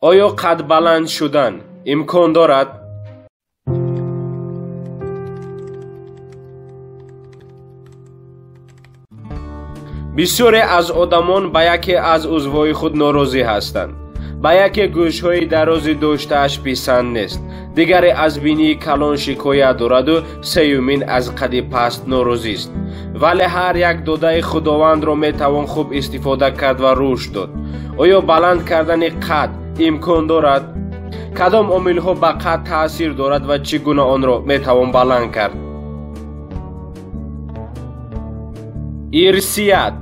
Оё қадбаланд шудан имкон дорад? Бисёре аз одамон ба яке аз узвҳои худ норозӣ ҳастанд. Ба яке гӯшҳои дарози доштааш писанд нест, дигаре аз бинии калон шикоят дораду сеюмин аз қади паст норозист. Вале ҳар як додаи Худовандро метавон хуб истифода кард ва рушд дод. Оё баланд кардани қад имкон дорад? Кадом омилҳо ба қад таъсир дорад ва чӣ гуна онро метавон баланд кард? Ирсият.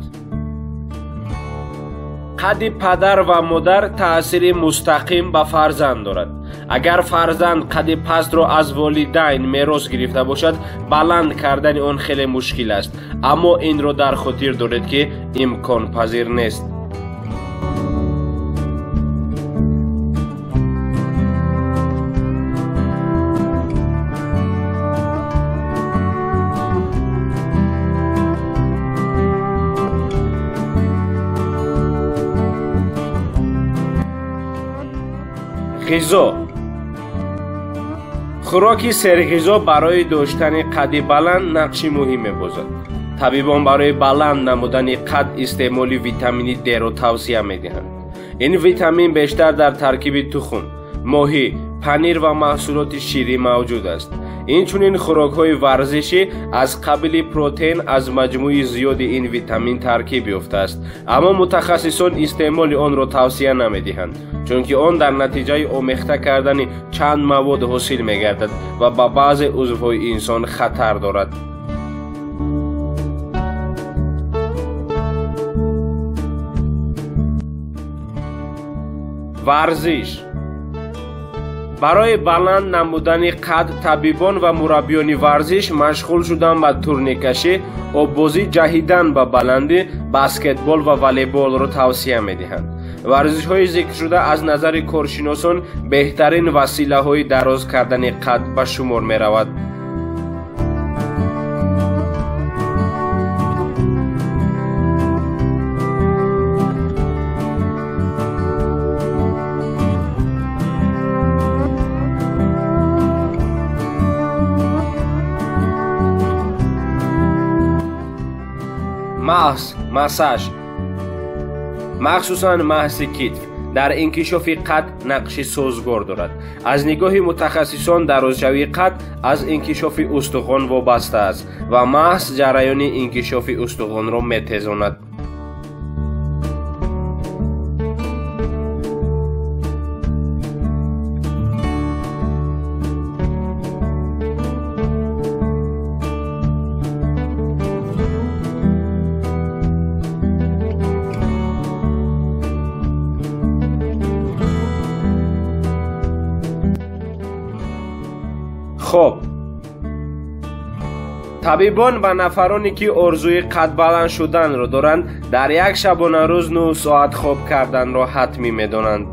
Қадди падар ва модар таъсири мустақим ба фарзанд дорад. Агар фарзанд қадди пастро аз волидайн мерос гирифта бошад, баланд кардани он хеле мушкил аст. Аммо инро дар хотир доред, ки имконпазир нест. Ғизо. Хӯроки серғизо барои доштани қадди баланд нақши муҳим мебозад. Табибон барои баланд намудани қад истеъмоли витамини Д-ро тавсия медиҳанд. Ин витамин бештар дар таркиби тухм, моҳӣ, панир ва маҳсулоти ширӣ мавҷуд аст. Инчунин хӯрокҳои варзишӣ аз қабили протеин аз маҷмӯи зиёди ин витамин таркиб ёфтааст, аммо мутахассисон истеъмоли онро тавсия намедиҳанд, чунки он дар натиҷаи омехта кардани чанд мавод ҳосил мегардад ва ба баъзе узвҳои инсон хатар дорад. Варзиш. Барои баланд намудани қад табибон ва мураббиёни варзиш машғул шудан ба турниккашӣ, оббозӣ, ҷаҳидан ба баландӣ, баскетбол ва волейболро тавсия медиҳанд. Варзишҳои зикршуда аз назари коршиносон беҳтарин василаҳои дароз кардани қад ба шумор меравад. Маҳз массаж, махсусан маҳзи китф, дар инкишофи қад нақши созгор дорад. Аз нигоҳи мутахассисон дарозшавии қад аз инкишофи устухон вобаста аст ва маҳз ҷараёни инкишофи устухонро метезонад. Хоб. Табибон ба нафароне ки орзуи қадбаланд шуданро доранд, дар як шабонарӯз 9 соат хоб карданро ҳатмӣ медонанд.